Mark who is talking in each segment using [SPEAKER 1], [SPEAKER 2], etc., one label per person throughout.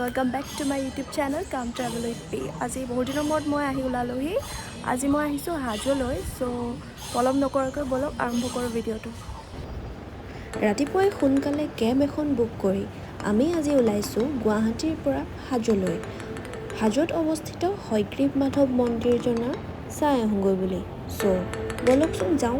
[SPEAKER 1] Welcome back to my YouTube channel Come Travel with P. আজি বহুত দিনৰ মূৰত মই আহি ওলালোহি। আজি মই আহিছোঁ হাজোলৈ। চ' পলম নকৰাকৈ ব'লক, আৰম্ভ কৰোঁ ভিডিঅ'টো।
[SPEAKER 2] ৰাতিপুৱাই সোনকালে কেব এখন বুক কৰি আমি আজি ওলাইছোঁ গুৱাহাটীৰ পৰা হাজোলৈ, হাজোত অৱস্থিত হয়গ্ৰীৱ মাধৱ মন্দিৰজনা চাই আহোঁগৈ বুলি। চ' ব'লকচোন যাওঁ।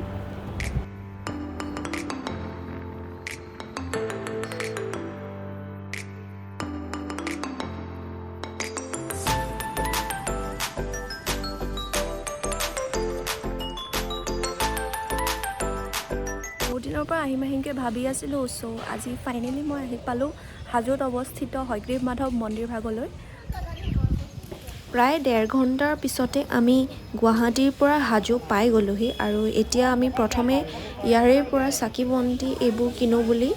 [SPEAKER 1] বহুত দিনৰ পৰা আহিম আহিমকৈ ভাবি আছিলোঁ। চ' আজি ফাইনেলি মই আহি পালোঁ হাজোত অৱস্থিত হয়গ্ৰীৱ মাধৱ মন্দিৰ ভাগলৈ।
[SPEAKER 2] প্ৰায় 1.5 ঘণ্টাৰ পিছতে আমি গুৱাহাটীৰ পৰা হাজো পাই গ'লোহি আৰু এতিয়া আমি প্ৰথমে ইয়াৰে পৰা চাকি বন্তি এইবোৰ কিনো বুলি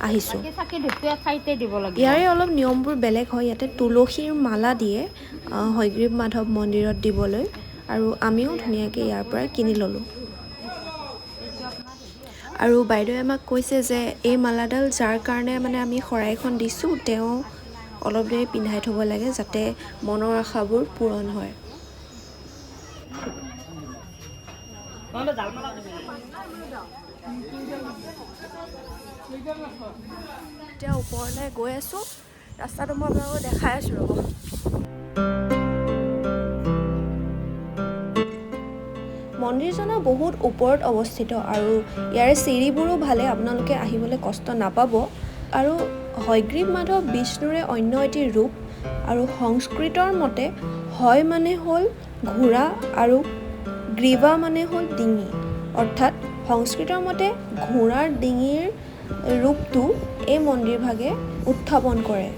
[SPEAKER 2] আহিছোঁ।
[SPEAKER 3] চাকি ধূপটো ঠাইতে দিব লাগিব।
[SPEAKER 2] ইয়াৰে অলপ নিয়মবোৰ বেলেগ হয়। ইয়াতে তুলসীৰ মালা দিয়ে হয়গ্ৰীৱ মাধৱ মন্দিৰত দিবলৈ আৰু আমিও ধুনীয়াকৈ ইয়াৰ পৰা কিনি ল'লোঁ। আৰু বাইদেৱে আমাক কৈছে যে এই মালাডাল যাৰ কাৰণে মানে আমি শৰাইখন দিছোঁ, তেওঁ অলপ দেৰি পিন্ধাই থ'ব লাগে, যাতে মনৰ আশাবোৰ পূৰণ হয়।
[SPEAKER 1] এতিয়া ওপৰলৈ গৈ আছোঁ। ৰাস্তাটো মই আপোনালোকক দেখাই আছোঁ, ৰ'ব।
[SPEAKER 2] মন্দিৰজনা বহুত ওপৰত অৱস্থিত আৰু ইয়াৰে চিৰিবোৰো ভালে, আপোনালোকে আহিবলৈ কষ্ট নাপাব। আৰু হয়গ্ৰীৱ মাধৱ বিষ্ণুৰে অন্য এটি ৰূপ আৰু সংস্কৃতৰ মতে হয় মানে হ'ল ঘোঁৰা আৰু গ্ৰীৱা মানে হ'ল ডিঙি, অৰ্থাৎ সংস্কৃতৰ মতে ঘোঁৰাৰ ডিঙিৰ ৰূপটো এই মন্দিৰভাগে উত্থাপন কৰে।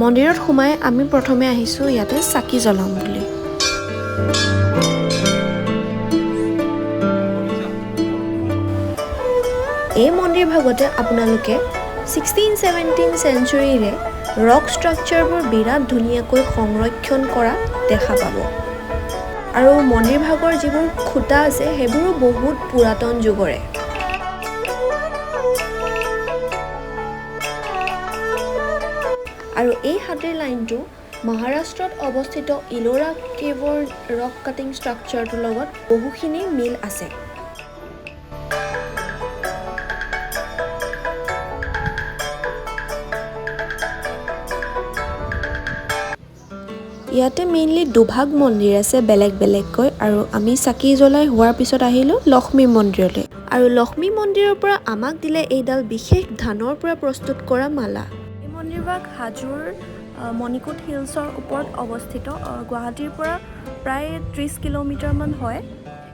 [SPEAKER 2] মন্দিৰত সোমাই আমি প্ৰথমে আহিছোঁ ইয়াতে চাকি জ্বলাম বুলি। এই মন্দিৰ ভাগতে আপোনালোকে 16-17 চেঞ্চুৰীৰে ৰক ষ্ট্ৰাকচাৰবোৰ বিৰাট ধুনীয়াকৈ সংৰক্ষণ কৰা দেখা পাব আৰু মন্দিৰ ভাগৰ যিবোৰ খুঁটা আছে, সেইবোৰো বহুত পুৰাতন যুগৰে। আৰু এই হাতীৰ লাইনটো মহাৰাষ্ট্ৰত অৱস্থিত ইলোৰা কেভৰ ৰক কাটিং ষ্ট্ৰাকচাৰটোৰ লগত বহুখিনি মিল আছে। ইয়াতে মেইনলি দুভাগ মন্দিৰ আছে বেলেগ বেলেগকৈ আৰু আমি চাকি জ্বলাই হোৱাৰ পিছত আহিলোঁ লক্ষ্মী মন্দিৰলৈ আৰু লক্ষ্মী মন্দিৰৰ পৰা আমাক দিলে এইডাল বিশেষ ধানৰ পৰা প্ৰস্তুত কৰা মালা।
[SPEAKER 1] এই মন্দিৰভাগ হাজোৰ মণিকূট হিলছৰ ওপৰত অৱস্থিত। গুৱাহাটীৰ পৰা প্ৰায় 30 কিলোমিটাৰমান হয়।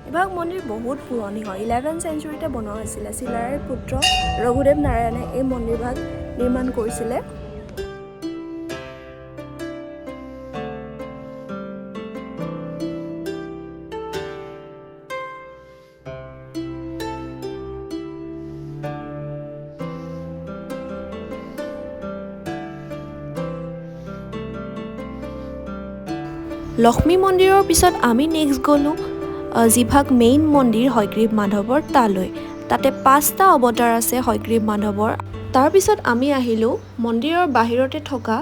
[SPEAKER 1] এইভাগ মন্দিৰ বহুত পুৰণি হয়। 11 চেঞ্চুৰীতে বনোৱা হৈছিলে। চিলাৰায়ৰ পুত্ৰ ৰঘুদেৱ নাৰায়ণে এই মন্দিৰভাগ নিৰ্মাণ কৰিছিলে।
[SPEAKER 2] লক্ষ্মী মন্দিৰৰ পিছত আমি নেক্সট গ'লোঁ যিভাগ মেইন মন্দিৰ হয়গ্ৰীৱ মাধৱৰ তালৈ। তাতে পাঁচটা অৱতাৰ আছে হয়গ্ৰীৱ মাধৱৰ। তাৰপিছত আমি আহিলোঁ মন্দিৰৰ বাহিৰতে থকা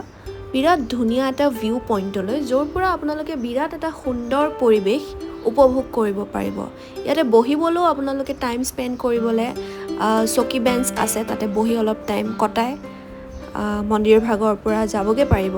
[SPEAKER 2] বিৰাট ধুনীয়া এটা ভিউ পইণ্টলৈ, য'ৰ পৰা আপোনালোকে বিৰাট এটা সুন্দৰ পৰিৱেশ উপভোগ কৰিব পাৰিব। ইয়াতে বহিবলৈও আপোনালোকে টাইম স্পেণ্ড কৰিবলৈ চকী বেঞ্চ আছে। তাতে বহি অলপ টাইম কটাই মন্দিৰ ভাগৰ পৰা যাবগৈ পাৰিব।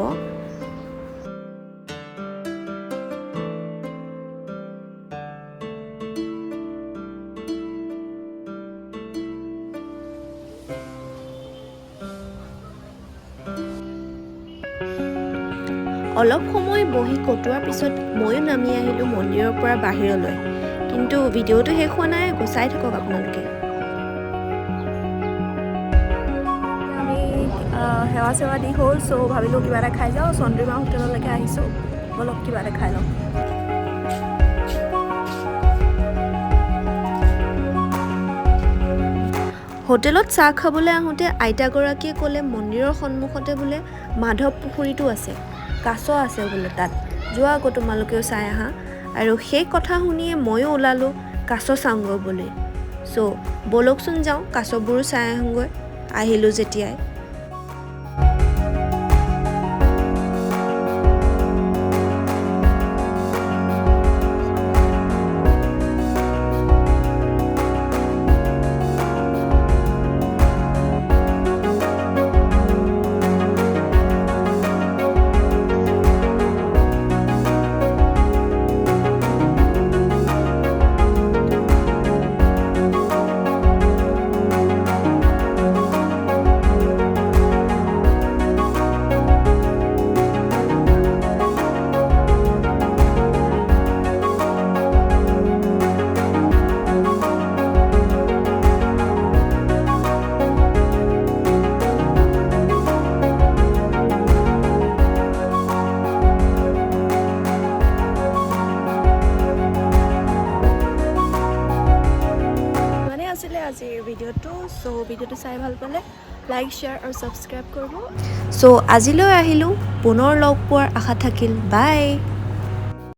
[SPEAKER 2] অলপ সময় বহি কটোৱাৰ পিছত ময়ো নামি আহিলোঁ মন্দিৰৰ পৰা বাহিৰলৈ। কিন্তু ভিডিঅ'টো শেষ হোৱা নাই আকৌ, চাই থাকক আপোনালোকে।
[SPEAKER 1] সেৱা চেৱা দি হ'ল। চ' ভাবিলোঁ কিবা এটা খাই যাওঁ। চন্দ্ৰিমা হোটেললৈকে আহিছোঁ, ব'লক কিবা এটা খাই লওঁ।
[SPEAKER 2] হোটেলত চাহ খাবলৈ আহোঁতে আইতাগৰাকীয়ে ক'লে, মন্দিৰৰ সন্মুখতে বোলে মাধৱ পুখুৰীটো আছে, কাছ আছে বোলে তাত, যোৱা আকৌ তোমালোকেও চাই আহা। আৰু সেই কথা শুনিয়ে ময়ো ওলালোঁ কাছ চাওঁগৈ বুলি। চ' ব'লকচোন যাওঁ, কাছবোৰো চাই আহোঁগৈ আহিলোঁ যেতিয়াই।
[SPEAKER 1] ইমানেই আছিলে আজিৰ ভিডিঅ'টো। চ' ভিডিঅ'টো চাই ভাল পালে লাইক, শ্বেয়াৰ আৰু ছাবস্ক্ৰাইব কৰিব।
[SPEAKER 2] চ' আজিলৈ আহিলোঁ, পুনৰ লগ পোৱাৰ আশা থাকিল। বাই।